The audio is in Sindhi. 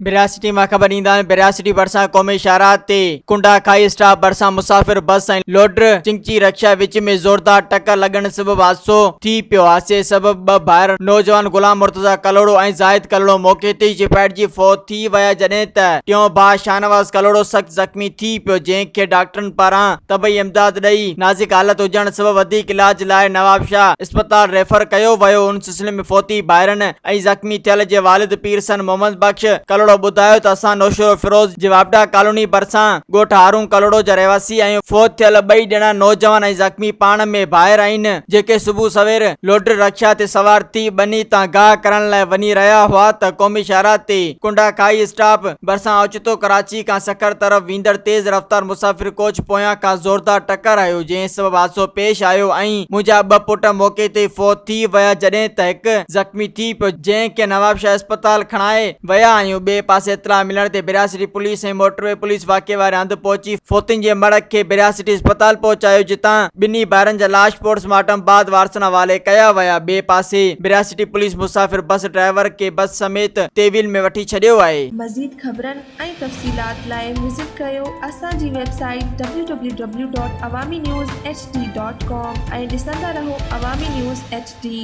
ڀرياسٽي مان خبر ڏيندا آهيون ڀرياسٽي ڀرسان قومي شاهراهه تي ڪنڊا کائي اسٽاپ ڀرسان مسافر بس ۽ لوڊر چنگچي رڪشا وچ ۾ زوردار ٽڪر لڳڻ سبب حادثو ٿي پيو حادثي سبب ٻه ڀائر نوجوان غلام مرتضيٰ ڪلهوڙو ۽ زاهد ڪلهوڙو موقعي تي ئي چپائٽجي فوت ٿي ويا جڏهن ته ٽيون ڀاء شاهنواز ڪلهوڙو سخت زخمي ٿي پيو جنهن کي ڊاڪٽرن پاران طبعي امداد ڏئي نازڪ حالت هجڻ سبب وڌيڪ علاج لاء نوابشاهه اسپتال ريفر ڪيو ويو ان سلسلي ۾ فوتي ڀائرن ۽ زخمي ٿيل جي والد پير سن محمد بخش ڪلهوڙو ٻڌايو ته اسان نوشهروفيروز جي واپڊا ڪالوني ڀرسان ڳوٺ هارون ڪلهوڙو جا رهواسي آهيون فوت ٿيل ٻئي ڄڻا نوجوان ۽ زخمي پاڻ ۾ ڀائر آهن جيڪي صبح سوير لوڊر رڪشا تي سوار ٿي ٻني تان گاهه ڪرڻ لاء وڃي رهيا هئا ته قومي شاهراهه تي ڪنڊا کائي اسٽاپ ڀرسان اوچتو ڪراچي کان سکر طرف ويندڙ تيز رفتار مسافر ڪوچ پويان کان زوردار ٽڪر هنيو جنهن سبب حادثو پيش آيو ۽ منهنجا ٻه پٽ موقعي تي ئي فوت ٿي ويا جڏهن ته هڪ زخمي ٿي پيو جنهن کي نوابشاهه اسپتال کڻائي ويا آهيون ٻئي پاسي اطلاع ملڻ تي ڀرياسٽي پوليس ۽ موٽروي پوليس واقعي واري هنڌ پهچي فوتين جي مڙهه کي ڀرياسٽي اسپتال پهچايو جتان ٻنهي ڀائرن جا لاش پوسٽ مارٽم بعد وارثن حوالي ڪيا ويا ٻئي پاسي ڀرياسٽي پوليس مسافر بس ڊرائيور کي بس سميت تحويل ۾ وٺي ڇڏيو آهي. مزيد خبرن ۽ تفصيلات لاء وزٽ ڪريو اسان جي website W W W dot Awami news H D dot com ۽ ڏسندا رهو عوامي نيوز ايڇ ڊي.